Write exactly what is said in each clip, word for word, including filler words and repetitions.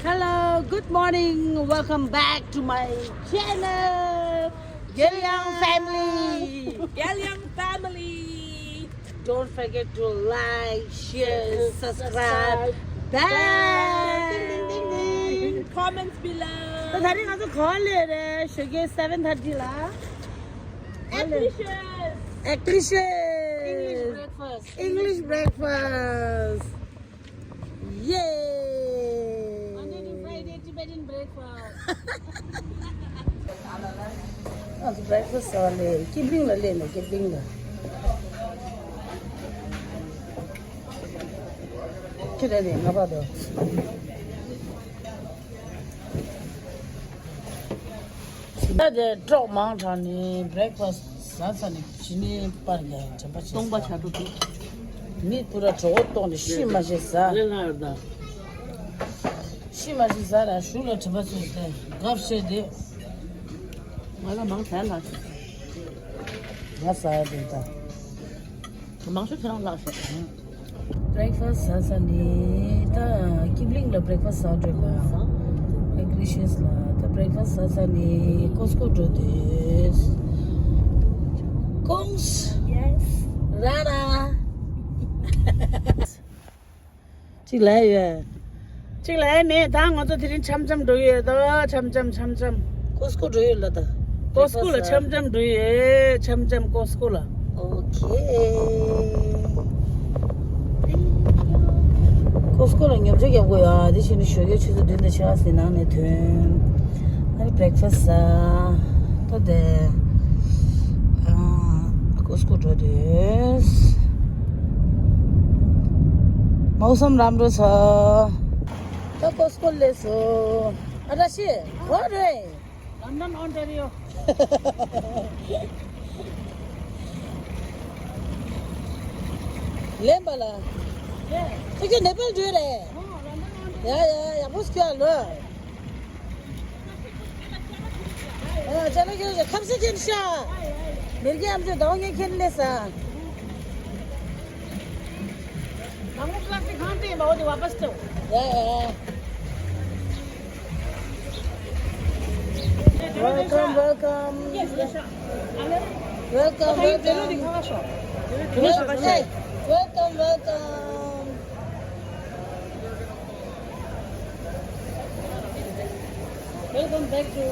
Hello, good morning. Welcome back to my channel, Gelyang family. Gelyang family. Don't forget to like, share, subscribe, bell. Ding, ding, ding, ding. Comments below. ད་ད་རིང་ང་ཚོ་ག་པར་སླེབས་རེད། ཞོགས་ཀའི་seven thirty ལ། Actricious. Actricious. English breakfast. English breakfast. Yay! Monday to Friday Tibetan breakfast. ཨ་ཙི་breakfast ཟ་བ་ལས་ཀི་བིང་ལ་སླེབས་ནས་ཀི་བིང་ལ། ཁྱེད་རེད་རེད་ང་པ་དོ། ད་དེ་གྲོགས་མང་དྲགས་ནས་breakfast ཟ་ཚར་ནས་ཇི་ནས་པར་རྒྱག་དྲན་པ་བྱས། སྟོང་པ་ཆགས་འགྲོ་གི། མི་པུ་ར་གྲོད་ཁོག་ལྟོགས་ནས་ཤི་མ་ཤེས་ཟ། ལས་སླ་ཡོད་ད། ཤི་མ་ཤེས་ཟ་ལ་གཞུག་ལ་དྲན་པ་བྱས་ཏེ་དགའ་བཤད་དེ། ང་ལ་མང་ཟ་ལ། ང་ཟ་ཡ་དེ་ད། མང་ཤོས་ཁྱེད་རང་ལགས་ཤོག Breakfast ཟ་ས་ནི་ད་ཀིབ་ལིང་ལ་breakfast ཟ་འགྲོ་ལ། Actricious ལ་ད་breakfast ཟ་ས་ནི་Costco འགྲོ་དུས། ཀོང་སི། Yes. ར་ར། གཅིག་ལ་ཡོད། གཅིག་ལ་ཡོད་མེད། ད་ང་ཚོ་དེ་རིང་འཆམ་འཆམ་འགྲོ་ཡོད་ད། འཆམ་འཆམ་འཆམ་འཆམ། Costco འགྲོ་ཡོད་ལ་ད། Costco ལ་འཆམ་འཆམ་འགྲོ་ཡོད། འཆམ་འཆམ་Costco ལ། Okay. Costco ལ་ཉོ་ཆ་རྒྱག་དགོས་ཡ། དེ་བཞིན་ཞོགས་ཀའི་ཆུ་ཚོད་བདུན་དང་ཕྱེད་ཀ་ཟིན་ནང་ནས་ཐོན། ཨ་ནི་breakfast ཟ། ད་དེ། ཨ། Costco འགྲོ་དུས། मौसम राम्रो छ। ད་Costco སླེབས་སོང་། ཨ་ར་ཤི། What? London, Ontario. ལེན་པ་ལ། ཁྱེད་ཀྱི་ནེ་པཱལ་འགྲོ་རེད། ཡ་ཡ་ཡག་པོ་སྐྱོ་ལོ། ཨ་ཅ་ལག་ཁྱེར་ཁབ་ས་ཁྱེར་ཤ། མེར་གྱི་ཨམ་ཅོག་དང་ངས་ཁྱེར་ལས་ས། ཡ་ཡ། Welcome, welcome. Welcome, welcome. Wel- hey, welcome, welcome. Welcome back to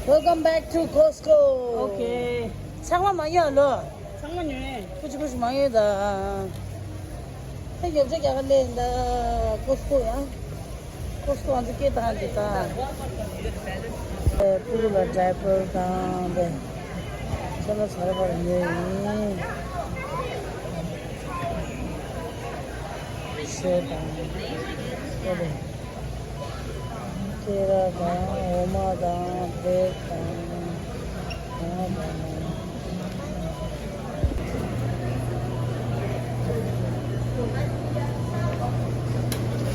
Welcome back to Costco. Okay. ཚང་མ་མ་ཡོང་ལོ། ཚང་མ་ཉོས། ཀུ་ཅི་ཀུ་ཅི་མ་ཡོང་ད། ད་ཡོབ་ཅག་རྒྱ་གར་ལེན་ད། Costco ཡང་། Costco ང་ཚོ་སྐད་བཏང་འདི་ད། ཨེ་ཕྲུ་གུ་ལ་diaper དང་དེ། ཚོ་ལ་ཚ་ར་བར་ཉོས་ཡིན། ཤོ་དང་། ཨོ་རེད། སྐེ་རགས་དང་འོ་མ་དང་bread དང་། འོ་མ་དང་།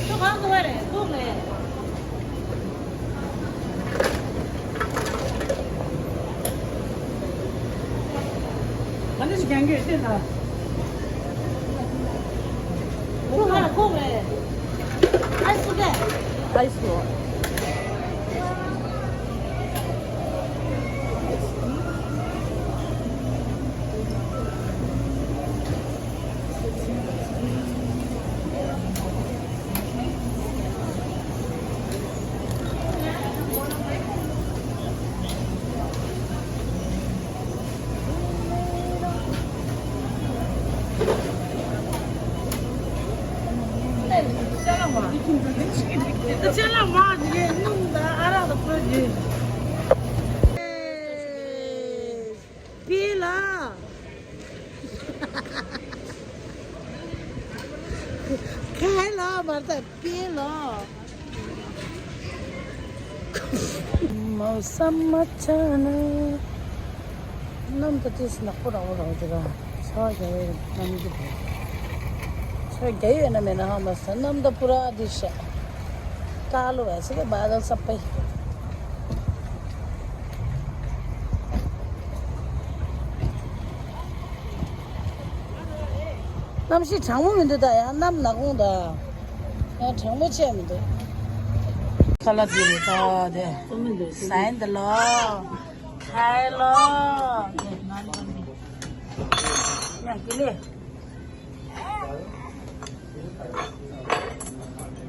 ཁྱོད་གང་དུ་བ་རེད། ཐུག་ནས། ག་འདྲ་ཞིག་གྱོན་གྱི་ཡོད་ལྟོས་དང་། ཁོ་ང་ལ་ཁོ་རེད། ཨའི་སུ་རེད། ཨའི་སུ། པི་ལ། ཁ་ལ་མར་ད་པི་ལ། मौसम अच्छा है। གནམ་ད་ཏིས་ནག་པོ་ར་བོ་ར་བོ་དེ་ར། ཚ་བ་རྒྱ་བའི་གནམ་གྱི་དེ། ཚ་བ་རྒྱ་ཡོད་ན་མེད་ན་ཧ་མ་ས། གནམ་ད་པུ་ར་དི་ཤ། कालो भएछ के बादल सबै। གནམ་གཤིས་གྲང་མོ་མི་འདུག་ད་ཡང་གནམ་ནག་འོང་ད། ཡང་གྲང་མོ་བྱས་མི་འདུག་ལ་དེ་རེད་ད་དེ། སན་ད་ལོ། ཁའི་ལོ། ཡ་ཀི་ལི།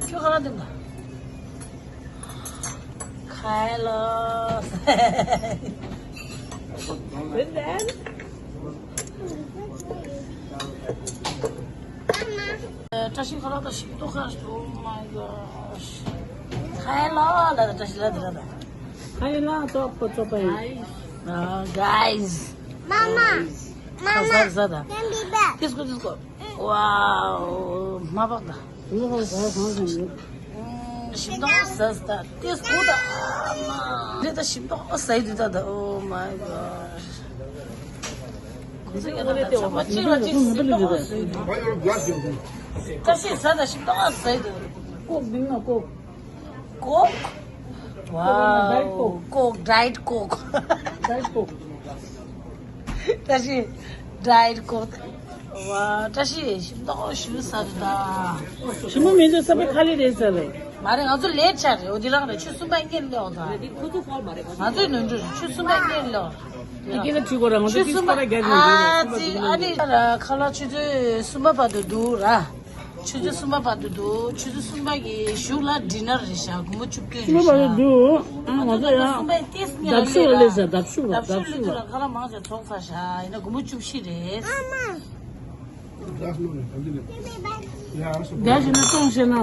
ཁྱོད་ག་ལ་འདུག་ག་ཁའི་ལོ། བཀྲ་ཤིས་ཁ་ལག་དང་ཞིམ་མདོག་ཁ། Oh my gosh. ཁའི་ལོ་ལ་བཀྲ་ཤིས་ལ་དེ་ར་ད། ཁའི་ལོ་ཙོག་པོ་ཙོག་པོ་ཡིན། Guys. Mama. Mama. ཁ་ཟ་ཟ་ད། Can be back. This go, this go. Wow. མ་བག་ད། ཞིམ་མདོག་ཟ་ཟ་ད། This go ད། ཨ་མ། འདི་ད་ཞིམ་མདོག་ཟ་ཡི་འདུག་ད་ད། Oh my gosh. ཁོ་ཚོ་ཡ་ད་ད་ཚང་མ་གཅིག་ལ་གཅིག་ཞིམ་མདོག་ཟ་ཡི་འདུག་བཀྲ་ཤིས་ཟ་ད་ཞིམ་མདོག་ཟ་ཡི་འདུག་ཀོག་མིན་ན་ཀོག་ཀོག Wow. Diet Coke. ཀོག Diet Coke. Diet Coke. བཀྲ་ཤིས་Diet Coke. ཝ། བཀྲ་ཤིས་ཞིམ་མདོག་ཞུ་ས་རེད་ད། ཞིམ་པོ་མི་འདུག་ས་པའི་ཁ་ལི་རེད་ཟེར་བས། མ་རེད། ང་ཚོ་ལེ་ཆ་རེད། འོ་འདི་རང་རེད། ཆུ་གསུམ་པ་སྔོན་ལོག་ད། ང་ཚོའི་ནོར་འཁྲུལ་རེད། ཆུ་གསུམ་པ་སྔོན་ལོག་འདི་སྐད་ཆ་དྲིས་དགོས་ར། ང་ཚོ་ཆུ་གསུམ་པ་ཨ་ཙི་ཨ་ནི་ཁ་ལག་ཆུ་ཚོད་གསུམ་པ་བར་དུ་འདུག་ར། ཆུ་ཚོད་གསུམ་པ་བར་དུ་འདུག་ཆུ་ཚོད་གསུམ་པ་གི་གཞུག་ལ་ཌི་ནར་རེད་ཤག་དགོང་མོ་བཅུ་དྲུག་རེད་ཤག་གསུམ་པ་བར་དུ་འདུག་ཨ་ང་ཚོ་ཡང་ལྡབ་ཤུགས་ལ་སླེབས་ཤག་ལྡབ་ཤུགས་ལ་ལྡབ་ཤུགས་ལ། ཁ་ལག་མང་ཆེ་ཚོགས་ཚར་ཤག་ཡིན་ན་དགོང་མོ་བཅུ་བཞི་རེད། རྒྱ་ཞིག་ན་གཏོང་ཤེས་ན།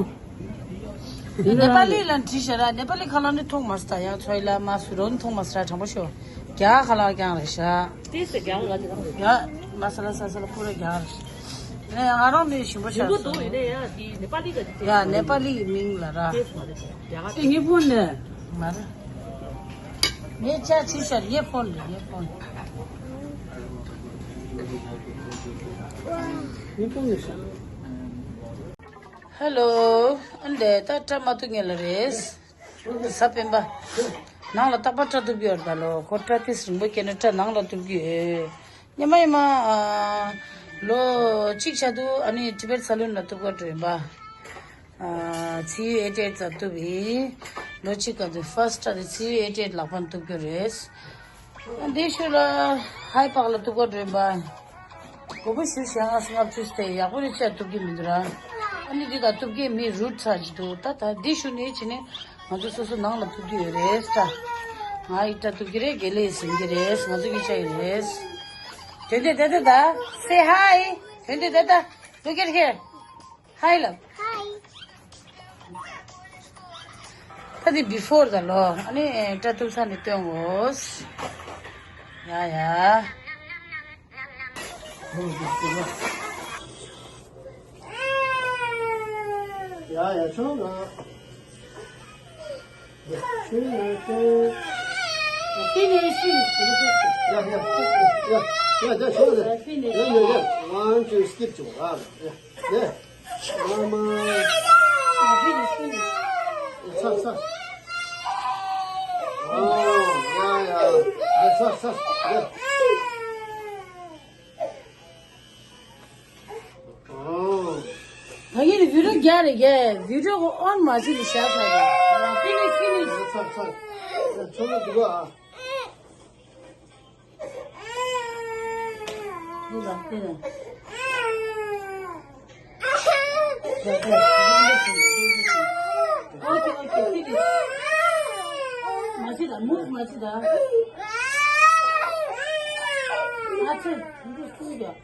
ནེ་པ་ལི་ལ་བྲིས་ཤག་ར། ནེ་པ་ལི་ཁ་ལག་ནི་མཐོང་མ་སོང་། ད་ཡང་ཚོ་ཡི་ལ་མ་སུ་རོ་ནི་མཐོང་མ་སོང་། དྲང་པོ་ཤོད། རྒྱ་ཁ་ལག་རྐྱང་རེད་ཤག་ཏེ་སེ་རྒྱ་ལ་ཅི་རང་རེད། ཡ། མ་ས་ལ་ས་ས་ལ་པུ་ར་རྒྱ་རེད། ནས་ང་རང་ནས་ཞིམ་པོ་ཆགས་སོང་། ཡིན་ན་ཡ་དེ་ནེ་པ་ལི་ག་ཡ་ནེ་པ་ལི་གི་མིང་ལ་ར། ཏེ་སུ་མ་རེད། རྒྱ་ག་ཏེ་ངའི་ཕོན་ནས། མ་རེད། ངའི་ཅག་ཅི་ཤར་ངའི་ཕོན་རེད། ངའི་ཕོན། ངའི་ཕོན་ནས་ཤར། ཧེ་ལོ། ཨ་འདྲས་ད་སྐྲ་མ་གཏུབ་ངེས་ལ་རེད། གཟའ་སྤེན་པ། ནང་ལ་རྟག་པར་སྐྲ་གཏུབ་ཀྱི་ཡོད་རེད་ད་ལོ། ཁོ་སྐྲ་ཏིས་རིང་པོ་སྐྱེས་ན་སྐྲ་ནང་ལ་གཏུབ་ཀྱི་ཡོད། སྙམ་མ་ཡིན་མ། ཨ། ལོ་གཅིག་ཆ་འདུག་ཨ་ནི་ཊི་བེཊ་སལ་ལུན་ལ་གཏུབ་ག་འགྲོ་ཡིན་པ། ཨ། ཚེས་ཨེ་ཊི་ཨེཊ་ཙམ་གཏུབ་ཡིན། ལོ་གཅིག་ག་འདུག་ཕར་སི་ཊི་དེ་ཚེས་ཨེ་ཊི་ཨེཊ་ལག་པ་ནས་གཏུབ་ཀྱི་རེད། འདི་ཤུལ་ལ་ཧའི་པག་ལ་གཏུབ་ག་འགྲོ་ཡིན་པ། དགོས་པ་ཞུ་བྱས་ང་ལྔ་བཅུ་སྟེ་ཡག་པོ་རེད་ཅག་གཏུབ་ཀྱི་མི་འདུག་ར། ཨ་ནི་འདི་ག་གཏུབ་ཀྱི་མི་རུད་ཚར་གྱི་འདུག་ད་ད་འདི་ཤུལ་ནས་བྱས་ནས་ང་ཚོ་སོ་སོ་ནང་ལ་གཏུབ་ཀྱི་ཡོད་རེད་ད། ང་ཡི་སྐྲ་གཏུབ་ཀྱི་རེད། དགེ་ལེགས་ཟིན་གྱི་རེད། ང་ཚོ་གི་ཅག་ཡིན་རེད། དོན་དེ་དེ་ད་ད། Say hi. དོན་དེ་དེ་ད། Look at here. Hi, love. Hi. ད་འདི་བི་ཕོར་ད་ལོ། ཨ་ནི་སྐྲ་གཏུབ་ས་ནས་སྟོན་འོ། ཡ་ཡ། ཡ་ཡ་ཆོག་ག Finish, finish. Yeah, yeah, yeah, yeah, yeah, yeah, yeah. Finish. Yeah, yeah, yeah. One, two, skip to. Ah, yeah, yeah. Mama. Finish, finish. Stop, stop. Oh, yeah, yeah. Yeah, stop, stop. Yeah. ད་ངས་ནི་བི་ཌིའོ་རྒྱག་རེད་རྒྱག་བི་ཌིའོ་གོ་ཨོན་མ་བྱེད་ནི་བཞག་ཚར་རེད། ཕི་ནིཤ་ཕི་ནིཤ། ཚར་ཚར། ཚར་ཚར་འདུག་ཨ། འདི་ལ་འདི་ལ། ཨོ་ཁེ་ཨོ་ཁེ་ཕི་ནིཤ། མ་བྱེད་ད་མུབ་མ་བྱེད་ད། ཨ་ཚེ་འདི་སུ་རྒྱག་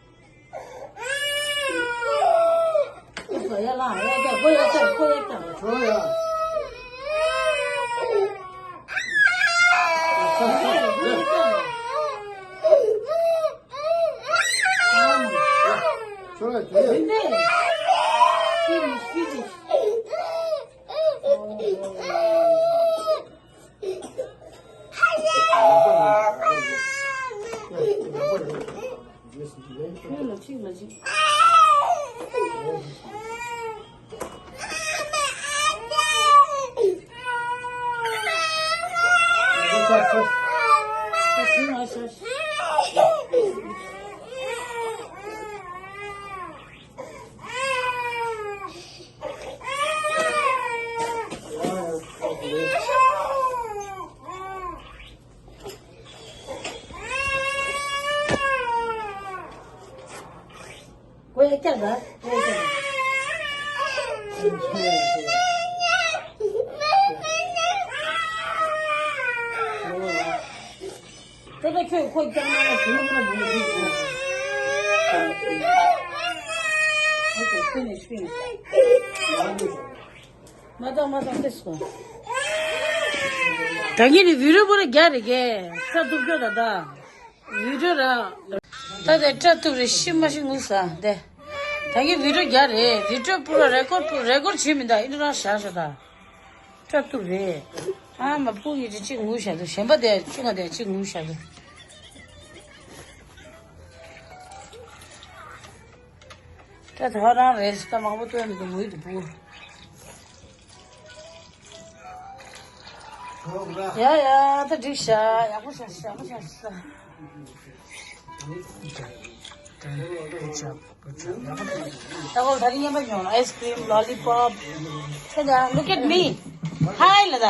ཁོ་ཡ་སྐྱག་ག་ཁོ་ཡ་སྐྱག་ག་ད་ད་ཁྱོད་ཁོ་སྐྱག་ན་ཡ་དེ་ནི་ཁོ་ན་མི་འདུག་ཨ་ཁོ་ཁོ་ནས་ཤི་ན་ཡང་འདུག་མ་གཏོགས་མ་གཏོགས་ཏེ་སོང་། ད་གིན་ནི་བི་རུ་པོ་ར་རྒྱ་རེ་གས་ས་ཐུབ་ཀྱོ་ད་ད། བི་ཌིའོ་ར། ད་དེ་སྐྲ་གཏུབ་རེ་ཤི་མ་ཤི་ངུ་ས་དེ། ད་གིན་བི་ཌིའོ་རྒྱག་རེད། བི་ཌིའོ་པུ་ར་རེ་ཀོར་པུ་རེ་ཀོར་བྱེད་མི་འདུག་ཨིན་རང་བཞག་ཤོག་ད། སྐྲ་གཏུབ་རེད། ཨ་མ་སྤུ་གི་རི་གཅིག་ངུ་བཞག་འདུག་གཞན་པ་དེ་ཆུང་བ་དེ་གཅིག་ངུ་བཞག་འདུག་སྐྲ་ད་རང་རེད་ད་མང་པོ་གཏུབ་མི་འདུག་ངུ་འདུག་སྤུ། ཡ་ཡ་ད་འགྲིག་ཤག་ཡག་པོ་ཤག་ཡག་པོ་ཤག Good job, good job. ད་གོ་ད་རིང་ཡན་པ་མྱོང་ice cream, lollipop. ད་look at me. Hi ལ་ད།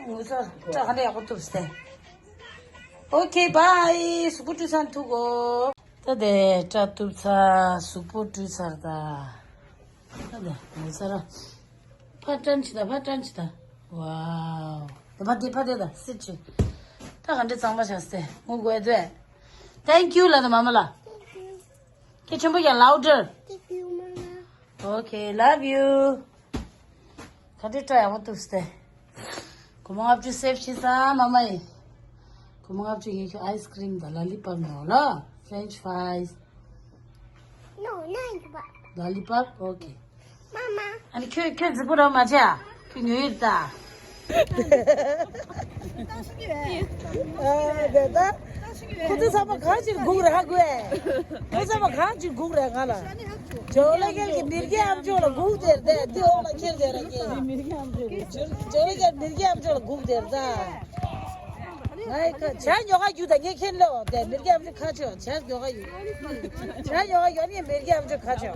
ངུ་ཚ་ད་ཧ་ལས་ཡག་པོ་ཐུབ་སྟེ། Okay, bye. གཟུགས་པོ་བཀྲུས་ཚར་ཐུག་གོ་ད་དེ་སྐྲ་གཏུབ་ཚར། གཟུགས་པོ་བཀྲུས་ཚར་ད། ད་དེ་ངུ་ཚ་ར། ཕར་སྤྲིན་ཅི་ད་ཕར་སྤྲིན་ཅི་ད། Wow. ད་ཕར་དེ་ཕར་དེ་ད་sit ཅི། ད་ག་འདྲ་གཙང་མ་བྱས་ཏེ་ངུ་དགོས་དེ། Thank you ལ་ད་མ་མ་ལ། སྐད་ཆེན་པོ་ཡང་louder. Thank you, Mama. Okay, love you. ག་འདྲ་སྐྲ་ཡག་པོ་གཏུབ་སྟེ། སྒོར་མོ་ལྔ་བཅུ་save བྱས་ས་མ་མ་ཡིན། སྒོར་མོ་ལྔ་བཅུ་ཡིན་ཁྱོད་ice cream ད་lollipop ཉོ་ལ། French fries. No, not lollipop. Lollipop? Okay. Mama. ཨ་ནི་ཁྱོད་ཁྱོད་རྫི་པོ་རང་མ་བྱེད་ཨ། ཁྱོད་ཉོ་ཡིར་ད། ཨ་དེ་ད། ཁོ་ཚོ་ཚང་མ་གང་ཅིར་སྒུག་ར་ཧ་གོ་ཨེ། ཁོ་ཚང་མ་གང་ཅིར་སྒུག་ར་ང་ལ། ཇོ་ལེ་གལ་གྱི་མིར་གྱི་ཨམ་ཅོག་ལ་སྒུག་དེར་དེ་འདི་འོག་ལ་ཁྱེར་དེ་ར་གི། ཇོ་ལེ་གལ་མིར་གྱི་ཨམ་ཅོག་ལ་སྒུག་དེར་ད། ང་ཡི་ཁ་བྱ་ཉོ་ག་རྒྱུ་དང་ངས་ཁྱེར་ལོ་དེ་མིར་གྱི་ཨམ་ཅོག་ཁ་ཆོ་བྱ་ཉོ་ག་ཡོད། བྱ་ཉོ་ག་ཡོད་ནི་མིར་གྱི་ཨམ་ཅོག་ཁ་ཆོ།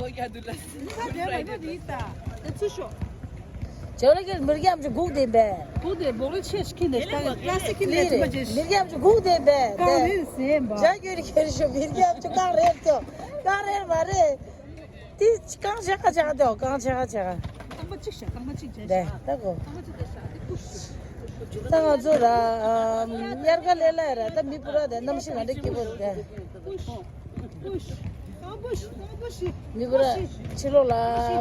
ཇོ་ལེ་གལ་མིར་གྱི་ཨམ་ཅོག་སྒུག་དེ་འབད། སྒུག་དེ་སྒུག་རེ་ཆེ་ཤི་ཁྱི་འདི་ལྟ་གི་པ་ལ་སི་ཀི་ཁྱི་འདི་དེ་མ་ཅེ་ཤི། མིར་གྱི་ཨམ་ཅོག་སྒུག་དེ་འབད། ཀང་རེད་ཟེར་འབའ། བྱ་ཉོ་རི་ཁྱེར་ཤོ་མིར་གྱི་ཨམ་ཅོག་ཀང་རེད་ཅོ། ཀང་རེད་མ་རེད། དེ་རྐང་ཆེ་ཁ་ཆེ་ཁ་དེའོ་རྐང་ཆེ་ཁ་ཆེ་ཁ། རྐང་པ་གཅིག་བཞག་རྐང་པ་གཅིག་བྱས་དེ་ཤག་ད་གོ་རྐང་པ་གཅིག་བྱས་ཤག་དེ་ཀུ་ཤུ། ད་ང་ཚོ་ར་དམྱལ་ཁ་ལས་ལ་ར་ད་མི་བུ་ར་དེ་གནམ་གཤིས་ག་འདྲ་སྐྱིད་པོ་རེད་དེ། ཀུ་ཤུ། ཀུ་ཤུ། རྐང་པ་གཅིག་རྐང་པ་གཅིག་མི་བུ་ར་ཕྱི་ལོགས་ལ་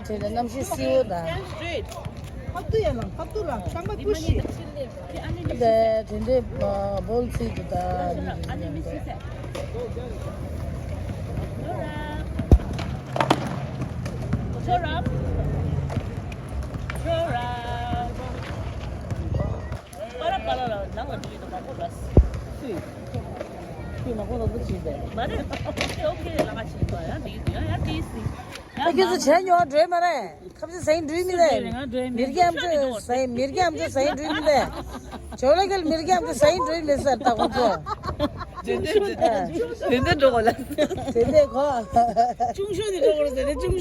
དེ་ནས་གནམ་གཤིས་བསིལ་བོ་དང་། ཁ་ཏུ་ཡ་ལ་ཁ་ཏུ་ལ་རྐང་པ་ཀུ་ཤུ། དེ་དེ་འདྲའི་བོལ་ཚིག་གི་ད་ད་ཁྱེད་ཚོ་བྱས་ཉོ་འགྲོ་མ་རེད། ཁམས་ཚན་ཟ་ཡིན་འགྲོ་མི་རེད། མིར་གྱི་ཨམ་ཅོག་ཟ་ཡིན། མིར་གྱི་ཨམ་ཅོག་ཟ་ཡིན་འགྲོ་མི་རེད། ཇོ་ལེ་གལ་མིར་གྱི་ཨམ་ཅོག་ཟ་ཡིན་འགྲོ་མི་ཟེར་ད་ཁོ་ཚོ། དེ་འདྲ་འགྲོ་གོ་ལ། དེ་འདྲ་གོ། ཅུང་ཤོས་དེ་འགྲོ་གོ་ལ་ཟེར་ནས་ཅུང་།